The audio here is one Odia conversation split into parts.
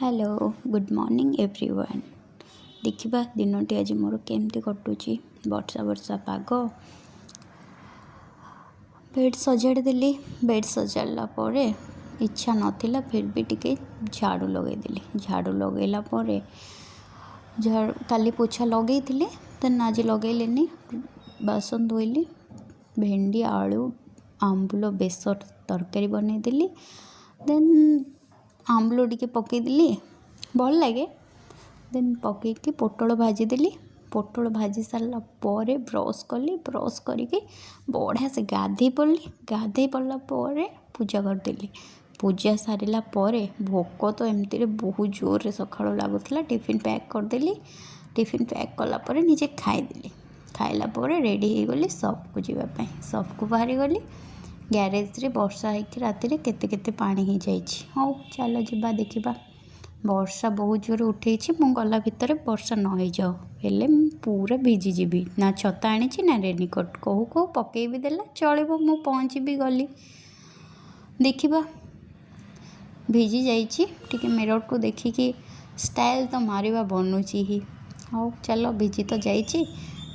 Hello, good morning everyone. ଦେଖିବା ଦିନଟି ଆଜି ମୋର କେମିତି କଟୁଛି। ବର୍ଷା ବର୍ଷା ପାଗ। ବେଡ଼୍ ସଜାଡ଼ି ଦେଲି। ବେଡ଼୍ ସଜାଡ଼ିଲା ପରେ ଇଚ୍ଛା ନଥିଲା, ଫିର୍ ବି ଟିକେ ଝାଡ଼ୁ ଲଗେଇଦେଲି। ଝାଡ଼ୁ ଲଗେଇଲା ପରେ, ଝାଡ଼ୁ କାଲି ପୋଛା ଲଗେଇଥିଲି, ଦେନ୍ ଆଜି ଲଗେଇଲିନି। ବାସନ ଧୋଇଲି, ଭେଣ୍ଡି ଆଳୁ ଆମ୍ବୁଲ ବେସର ତରକାରୀ ବନେଇଦେଲି। ଦେନ୍ ଆମ୍ବୁଲ ଟିକେ ପକେଇଦେଲି, ଭଲ ଲାଗେ। ଦେନ୍ ପକେଇକି ପୋଟଳ ଭାଜିଦେଲି। ପୋଟଳ ଭାଜି ସାରିଲା ପରେ ବ୍ରସ୍ କଲି। ବ୍ରସ୍ କରିକି ବଢ଼ିଆ ସେ ଗାଧେଇ ପଡ଼ିଲି। ଗାଧେଇ ପଡ଼ିଲା ପରେ ପୂଜା କରିଦେଲି। ପୂଜା ସାରିଲା ପରେ ଭୋକ ତ ଏମିତିରେ ବହୁତ ଜୋରରେ ସକାଳୁ ଲାଗୁଥିଲା। ଟିଫିନ୍ ପ୍ୟାକ୍ କରିଦେଲି। ଟିଫିନ୍ ପ୍ୟାକ୍ କଲା ପରେ ନିଜେ ଖାଇଦେଲି। ଖାଇଲା ପରେ ରେଡ଼ି ହେଇଗଲି ସପ୍କୁ ଯିବା ପାଇଁ। ସପ୍କୁ ବାହାରିଗଲି। ଗ୍ୟାରେଜରେ ବର୍ଷା ହେଇକି ରାତିରେ କେତେ କେତେ ପାଣି ହେଇଯାଇଛି। ହଉ, ଚାଲ ଯିବା, ଦେଖିବା। ବର୍ଷା ବହୁତ ଜୋରେ ଉଠେଇଛି, ମୁଁ ଗଲା ଭିତରେ ବର୍ଷା ନ ହେଇଯାଉ, ହେଲେ ମୁଁ ପୁରା ଭିଜିଯିବି। ନା ଛତା ଆଣିଛି ନା ରେନିକୋଟ୍। କହୁ କହୁ ପକେଇ ବି ଦେଲା। ଚଳିବ, ମୁଁ ପହଞ୍ଚି ବି ଗଲି। ଦେଖିବା, ଭିଜି ଯାଇଛି ଟିକେ। ମିରର୍କୁ ଦେଖିକି ଷ୍ଟାଇଲ୍ ତ ମାରିବା ବନୁଛି ହିଁ। ହଉ ଚାଲ, ଭିଜି ତ ଯାଇଛି,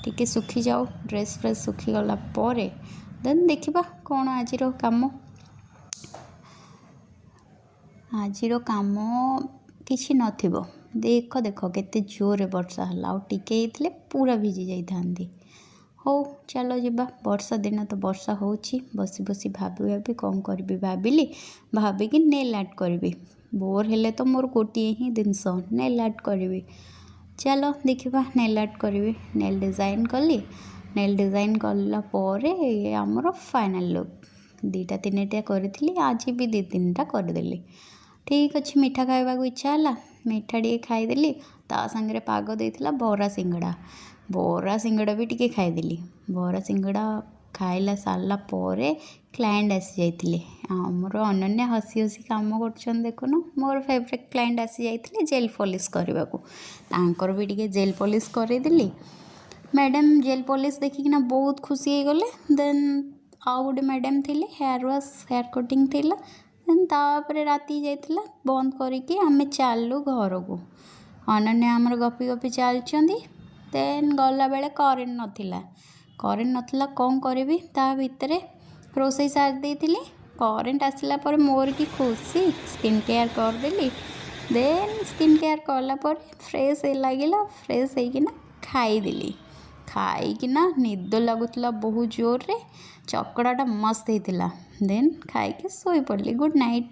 ଟିକେ ଶୁଖିଯାଉ। ଡ୍ରେସ୍ ଫ୍ରେସ୍ ଶୁଖିଗଲା ପରେ ଦେନ୍ ଦେଖିବା କ'ଣ ଆଜିର କାମ। ଆଜିର କାମ କିଛି ନଥିବ। ଦେଖ ଦେଖ, କେତେ ଜୋରରେ ବର୍ଷା ହେଲା। ଆଉ ଟିକେ ହେଇଥିଲେ ପୁରା ଭିଜି ଯାଇଥାନ୍ତି। ହଉ ଚାଲ ଯିବା। ବର୍ଷା ଦିନ ତ ବର୍ଷା ହେଉଛି। ବସି ବସି ଭାବି ଭାବି କ'ଣ କରିବି ଭାବିଲି। ଭାବିକି ନେଲ୍ ଆର୍ଟ କରିବି। ବୋର୍ ହେଲେ ତ ମୋର ଗୋଟିଏ ହିଁ ଜିନିଷ, ନେଲ୍ ଆର୍ଟ କରିବି। ଚାଲ ଦେଖିବା, ନେଲ୍ ଆର୍ଟ କରିବି। ନେଲ୍ ଡିଜାଇନ୍ କଲି। ନେଲ୍ ଡିଜାଇନ୍ କଲା ପରେ ଆମର ଫାଇନାଲ୍ ଲୁକ୍। ଦୁଇଟା ତିନିଟା କରିଥିଲି, ଆଜି ବି ଦୁଇ ତିନିଟା କରିଦେଲି। ଠିକ୍ ଅଛି। ମିଠା ଖାଇବାକୁ ଇଚ୍ଛା ହେଲା, ମିଠା ଟିକେ ଖାଇଦେଲି। ତା ସାଙ୍ଗରେ ପାଗ ଦେଇଥିଲା ବରା ସିଙ୍ଗଡ଼ା। ବରା ସିଙ୍ଗଡ଼ା ବି ଟିକେ ଖାଇଦେଲି। ବରା ସିଙ୍ଗଡ଼ା ଖାଇଲା ସାରିଲା ପରେ କ୍ଲାଏଣ୍ଟ ଆସିଯାଇଥିଲେ। ଆମର ଅନନ୍ୟା ହସି ହସି କାମ କରୁଛନ୍ତି, ଦେଖୁନ। ମୋର ଫେଭରେଟ୍ କ୍ଲାଏଣ୍ଟ ଆସିଯାଇଥିଲେ ଜେଲ୍ ପଲିସ୍ କରିବାକୁ। ତାଙ୍କର ବି ଟିକେ ଜେଲ୍ ପଲିସ୍ କରେଇଦେଲି। ମ୍ୟାଡ଼ାମ୍ ଜେଲ୍ ପଲିସ୍ ଦେଖିକିନା ବହୁତ ଖୁସି ହେଇଗଲେ। ଦେନ୍ ଆଉ ଗୋଟେ ମ୍ୟାଡ଼ାମ୍ ଥିଲେ, ହେୟାର୍ ୱାଶ୍, ହେୟାର୍ କଟିଂ ଥିଲା। ଦେନ୍ ତାପରେ ରାତି ଯାଇଥିଲା। ବନ୍ଦ କରିକି ଆମେ ଚାଲିଲୁ ଘରକୁ। ଅନନ୍ୟା ଆମର ଗପି ଗପି ଚାଲିଛନ୍ତି। ଦେନ୍ ଗଲାବେଳେ କରେଣ୍ଟ ନଥିଲା। କରେଣ୍ଟ ନଥିଲା, କ'ଣ କରିବି? ତା ଭିତରେ ରୋଷେଇ ସାରି ଦେଇଥିଲି। କରେଣ୍ଟ ଆସିଲା ପରେ ମୋର କି ଖୁସି! ସ୍କିନ୍ କେୟାର୍ କରିଦେଲି। ଦେନ୍ ସ୍କିନ୍ କେୟାର୍ କଲା ପରେ ଫ୍ରେଶ୍ ଲାଗିଲା। ଫ୍ରେଶ୍ ହେଇକିନା ଖାଇଦେଲି। ଖାଇକିନା ନିଦ ଲାଗୁଥିଲା ବହୁତ ଜୋରରେ। ଚକଡ଼ାଟା ମସ୍ତ ହେଇଥିଲା। ଦେନ୍ ଖାଇକି ଶୋଇପଡ଼ିଲି। Good night.